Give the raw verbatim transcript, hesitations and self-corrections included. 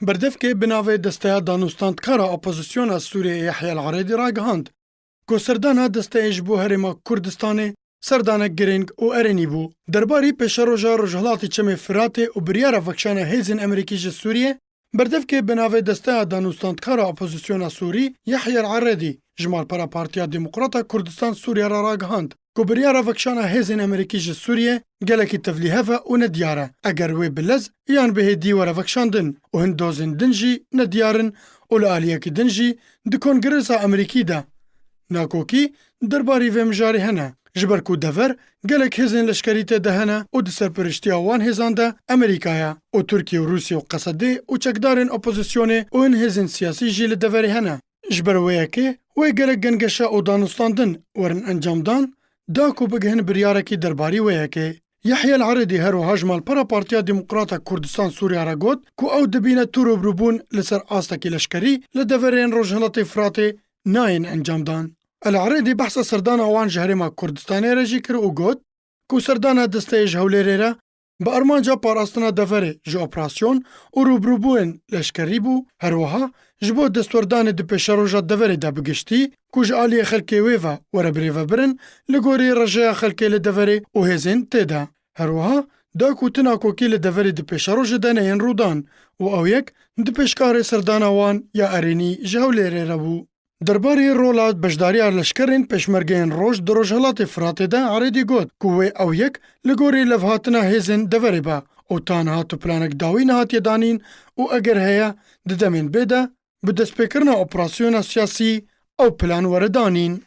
Berdevkê bi navê Desteya Danûstandkara Opozisyona Sûriyê Yahya El-Eredî ragihand ku serdana desteyê ji bo Herêma Kurdistanê serdanek girîng û erênî bû. Derbarî pêşeroja Rojhilatê Çemê Firatê û biryara vekişana hêzên Amerîkî ji Sûriyê, berdevkê bi navê Desteya Danûstandkara Opozisyona Sûrî Yahya El-Eredî ji malpera Partiya Demokrata Kurdistan Sûriye re ragihand ku biryara vekişana hêzên Amerîkî ji Sûriyê gelekî tevlîhev e û nediyar e, eger wê bi lez yan bi hêdî were vekişandin û hin dozên din jî nediyar in û li aliyekî din jî di Kongresa Amerîkî de nakokî derbarî vê mijarê hene, ji ber ku dever gelek hêzên leşkerî tê de hene û di serperiştiya wan hêzan de Amerîka ye û Tirkiye û Rûsya û Qesedê û çekdarên opozisyonê û hin hêzên siyasî jî li deverê hene. Ji ber wê yekê wê gelek gengeşe û danûstandin werin encamdan da ku bigihin biryarekî derbarî wê yekê. Yahya El-Eredî her wiha ji malpera Partiya Demokrata Kurdistan Sûriya re got ku ew dibîne tu rûbirûbûn li ser astekî leşkerî li deverên Rojhilatê Firatê nayên encamdan. El-Eredî behsa serdana wan ji Herêma Kurdistanê re jî kir û got ku serdana desteyê ji Hewlêrê re bi armanca parastina deverê ji operasyon û rûbirûbûyên leşkerî bû, her wiha ji bo destwerdanê di pêşeroja deverê de bi giştî, ku ji aliyê xelkê wê ve were birêvebirin, li gorî rejeya xelkê li deverê û hêzên tê de. Her wiha da ku tu nakokî li deverê di pêşerojê de neyên rûdan û ew yek di pêşkarê serdana wan ya erênî ji Hewlêrê re bû. Derbarê rola beşdariya leşkerên pêşmergeyên roj di Rojhilatê Firatê de Eredî got ku wê ew yek li gorî levhatina hêzên deverê be û ta niha tu planek dawî nehatiye danîn û eger heye di demên bê de bi destpêkirina operasyona siyasî ew plan were danîn.